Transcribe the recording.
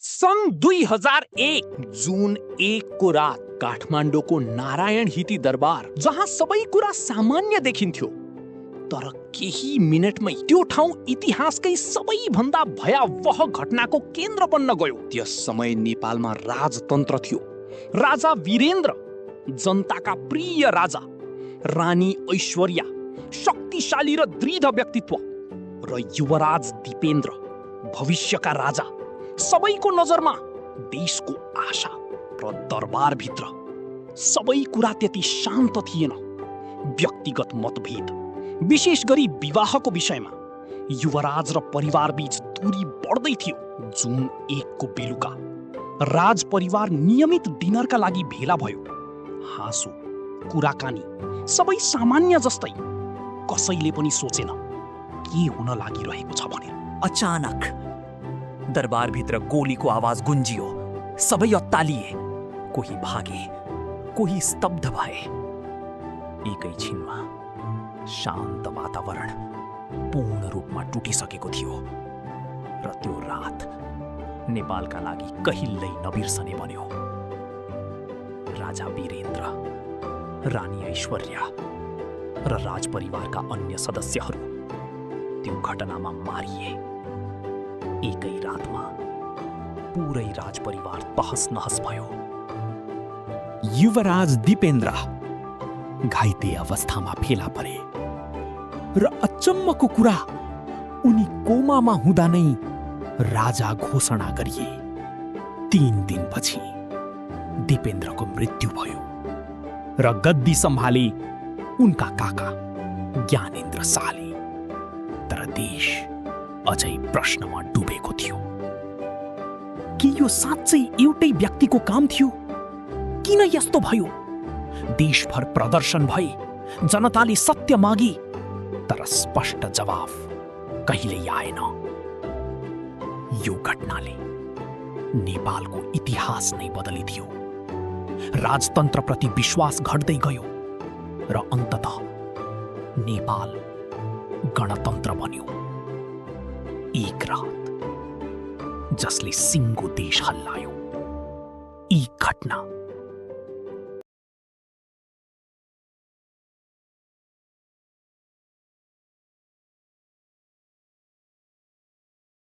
सन् 2001 जुन 1 को रात काठमाडौँको नारायण हिती दरबार, जहाँ सबै कुरा सामान्य देखिन्थ्यो, तर केही मिनेटमै त्यो ठाउँ इतिहासकै सबैभन्दा भयावह घटनाको केन्द्र बन्न गयो। त्यस समय नेपालमा राजतन्त्र थियो। राजा वीरेन्द्र, जनताका प्रिय राजा, रानी ऐश्वर्या, शक्तिशाली र दृढ व्यक्तित्व, र युवराज दिपेन्द्र, भविष्यका राजा, सबैको नजरमा देशको आशा। र दरबारभित्र सबै कुरा त्यति शान्त थिएन। व्यक्तिगत मतभेद, विशेष गरी विवाहको विषयमा, युवराज र परिवारबीच दूरी बढ्दै थियो। जुन 1 को बेलुका राज परिवार नियमित डिनरका लागि भेला भयो। हाँसो, कुराकानी, सबै सामान्य जस्तै। कसैले पनि सोचेन के हुन लागिरहेको छ भनेर। अचानक दरबारभित्र गोलीको आवाज गुन्जियो। सबै अत्तालिए। कोही भागे, कोही स्तब्ध भए। एकैछिनमा शान्त वातावरण पूर्ण रूपमा टुटिसकेको थियो र त्यो रात नेपालका लागि कहिल्यै नबिर्सने बन्यो। राजा वीरेन्द्र, रानी ऐश्वर्या र राजपरिवारका अन्य सदस्यहरू त्यो घटनामा मारिए। एकै रातमा पुरै राजपरिवार तहस नहस भयो। युवराज दिपेन्द्र घाइते अवस्थामा फेला परे र अचम्मको कुरा, उनी कोमामा हुँदा नै राजा घोषणा गरिए। 3 दिनपछि दिपेन्द्रको मृत्यु भयो र गद्दी सम्हाले उनका काका ज्ञानेन्द्र शाहले। तर देश अझै प्रश्नमा डुबेको थियो। के यो साँच्चै एउटै व्यक्तिको काम थियो? किन यस्तो भयो? देशभर प्रदर्शन भए, जनताले सत्य मागे, तर स्पष्ट जवाफ कहिल्यै आएन। यो घटनाले नेपालको इतिहास नै बदलिदियो। राजतन्त्रप्रति विश्वास घट्दै गयो र अन्ततः नेपाल गणतन्त्र बन्यो। एक रात जसले सिङ्गो देश हल्लायो। यी घटना